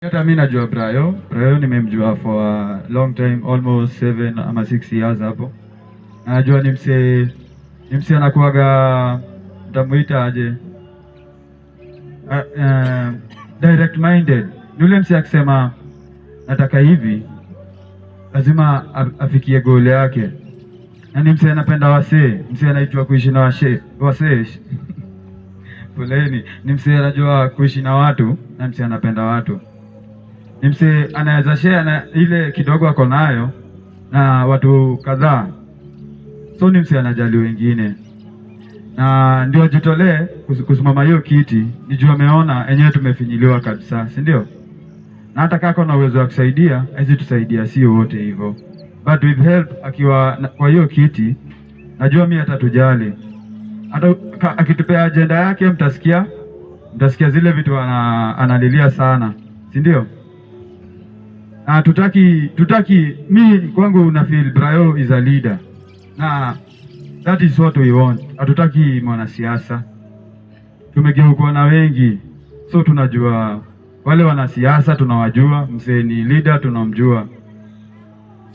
Hata mi najua Brayo. Brayo nimemjua for a long time, almost 7 ama 6 years hapo. Na najua ni msee anakuwaga, nitamuita aje? Direct minded. Ni ule msee akisema nataka hivi, lazima afikie goal yake. Na ni msee anapenda wasee, msee anajua kuishi na wasee. Poleni, ni msee anajua kuishi na watu na msee anapenda watu, ni msee anaweza share na ile kidogo ako nayo na watu kadhaa, so ni msee anajali wengine na ndio ajitolee kusimama hiyo kiti, ni juu ameona enyewe tumefinyiliwa kabisa, si ndio? Na hata kama na uwezo wa kusaidia, hawezi tusaidia si wote hivyo, but with help akiwa kwa hiyo kiti, najua mi atatujali hata akitupea agenda yake, mtasikia zile vitu analilia sana, si ndio? Na tutaki, mi kwangu na feel Brayo is a leader na that is what we want. Hatutaki mwanasiasa, tumegeukwa na wengi, so tunajua wale wanasiasa tunawajua, msee ni leader tunamjua,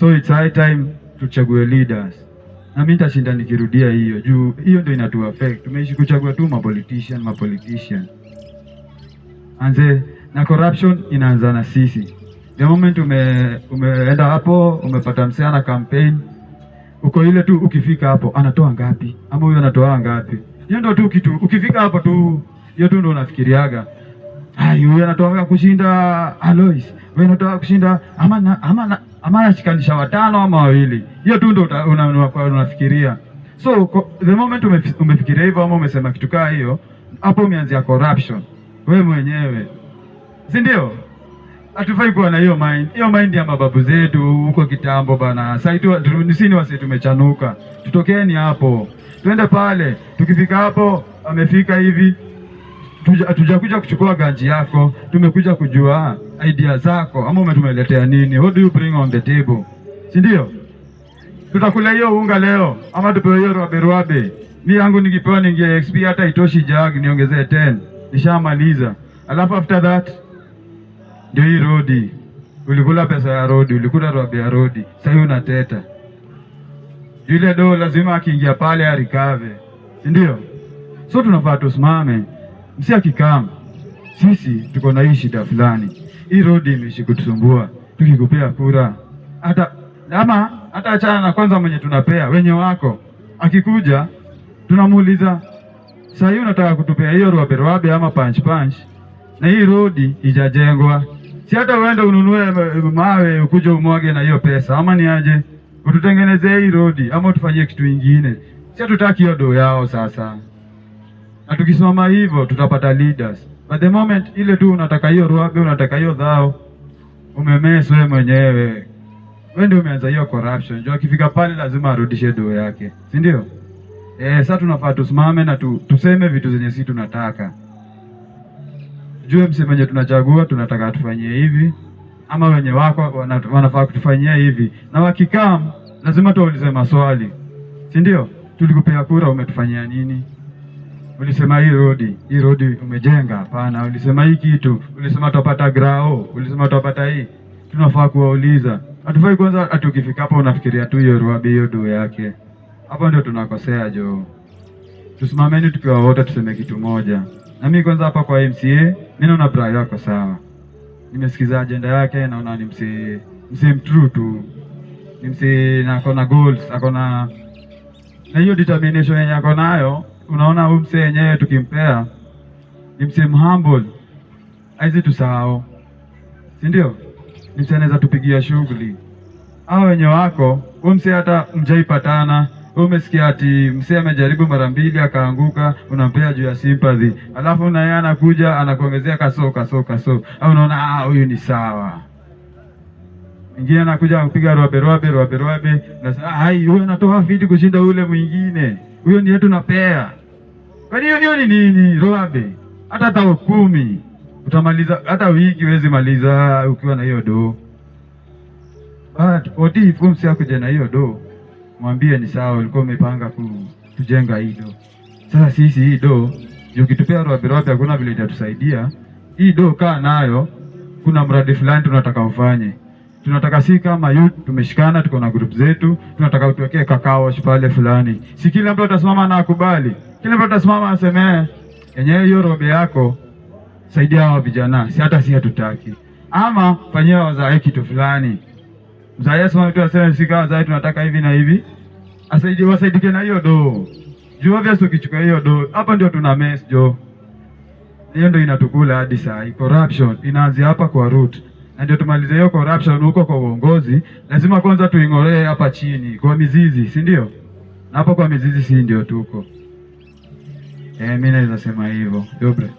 so it's high time tuchague leaders. Na mimi nitashinda nikirudia hiyo juu hiyo ndio inatu affect. Tumeishi kuchagua tu mapolitician mapolitician, anze na corruption inaanza na sisi. The moment umeenda hapo umepata msee ana campaign uko ile tu, ukifika hapo anatoa ngapi ama huyo anatoa ngapi? Hiyo ndio tu kitu, ukifika hapo tu, hiyo tu ndio unafikiriaga, ai, huyo anatoa kushinda Alois, huyo anatoa kushinda ama anashikanisha watano ama wawili. Hiyo tu ndio unafikiria. So the moment umefikiria hivyo ama umesema kitu kaa hiyo, hapo umeanzia corruption wewe mwenyewe, si ndio? Hatufai kuwa na hiyo mind, hiyo mind ya mababu zetu huko kitambo bana. Sasa tu sisi ni wasee tumechanuka, tutokeni hapo, twende pale. Tukifika hapo, amefika hivi, hatujakuja kuchukua ganji yako, tumekuja kujua idea zako, ama umetumeletea nini? What do you bring on the table, si ndio? Tutakula hiyo unga leo ama tupewe hiyo rwabe rwabe? Mi yangu nikipewa ningie XP hata itoshi jug, niongezee 10 nishamaliza. Alafu after that ndio hii rodi, ulikula pesa ya rodi, ulikula rwabe ya rodi, sasa unateta yule do, lazima akiingia pale arecover, si ndio? So tunafaa tusimame, msee akikam, sisi tuko na hii shida fulani, hii rodi imeishi kutusumbua, tukikupea kura hata ama hata achana na kwanza mwenye tunapea wenye wako, akikuja tunamuuliza, saa hii unataka kutupea hiyo rwabe rwabe ama punch punch, na hii rodi ijajengwa, si hata uende ununue mawe ukuje umwage na hiyo pesa, ama ni aje? Ututengenezee hii rodi ama utufanyie kitu ingine. Si hatutaki hiyo do yao sasa, na tukisimama hivyo tutapata leaders. But the moment ile tu unataka hiyo rwabe, unataka hiyo dhao, umemess wewe mwenyewe. Wewe ndio umeanza hiyo corruption. Juu akifika pale lazima arudishe do yake, si ndio? Eh, sasa tunafaa tusimame na tuseme vitu zenye sisi tunataka. Tujue msee mwenye tunachagua tunataka tufanyie hivi ama wenye wako wanafaa kutufanyia hivi, na wakikam lazima tuwaulize maswali, si ndio? Tulikupea kura, umetufanyia nini? Ulisema hii rodi, hii rodi umejenga? Hapana. Ulisema hii kitu, ulisema tutapata grao, ulisema tutapata hii. Tunafaa kuwauliza. Hatufai kwanza ati ukifika hapo unafikiria tu hiyo rwabe, hiyo do yake. Hapo ndio tunakosea jo. Tusimameni tukiwa wote tuseme kitu moja. Na mimi kwanza hapa kwa MCA, mimi naona Brayo yako sawa. Nimesikiza agenda yake, naona ni msee mtrue tu. Ni msee na akona goals, akona na hiyo determination yenye ako nayo, unaona huyu msee yenyewe tukimpea ni msee humble. Haizi tusahau. Si ndio? Ni msee anaweza tupigia shughuli. Hao wenye wako, huyu msee hata mjaipatana, wewe umesikia ati msee amejaribu mara mbili akaanguka, unampea juu ya sympathy. Alafu na yeye anakuja anakuongezea kaso kaso kaso. Au unaona, ah, huyu ni sawa. Mwingine anakuja kupiga rwabe rwabe rwabe rwabe, nasema, ai, huyu anatoa fiti kushinda ule mwingine. Huyo ndiye tunapea. Kwani hiyo ni nini rwabe? Hata tao 10 utamaliza, hata wiki huwezi maliza ukiwa na hiyo do. But what if huyu msee akuja na hiyo do, mwambie ni sawa, ulikuwa umepanga kujenga hii do. Sasa sisi hii do, juu ukitupea rwabe rwabe hakuna vile itatusaidia. Hii do kaa nayo. Kuna mradi fulani tunataka ufanye, tunataka si kama youth tumeshikana, tuko na group zetu, tunataka utuwekee car wash pale fulani. Si kila mtu atasimama na akubali, kila mtu atasimama aseme yenyewe hiyo robe yako saidia hawa vijana, si hata si hatutaki, ama fanyia wazae kitu fulani. Mzae asimame tu aseme si kama wazae tunataka hivi na hivi, asaidie, wasaidike na hiyo do. Juu obvious ukichukua hiyo do, hapa ndio tuna mess jo. Hiyo ndio inatukula hadi saa hii. Corruption inaanzia hapa kwa root, na ndio tumalize hiyo corruption huko kwa uongozi, lazima kwanza tuing'olee hapa chini kwa mizizi, si ndio? Na hapo kwa mizizi, si ndio tuko. Eh, mimi naweza sema hivyo. Dobre.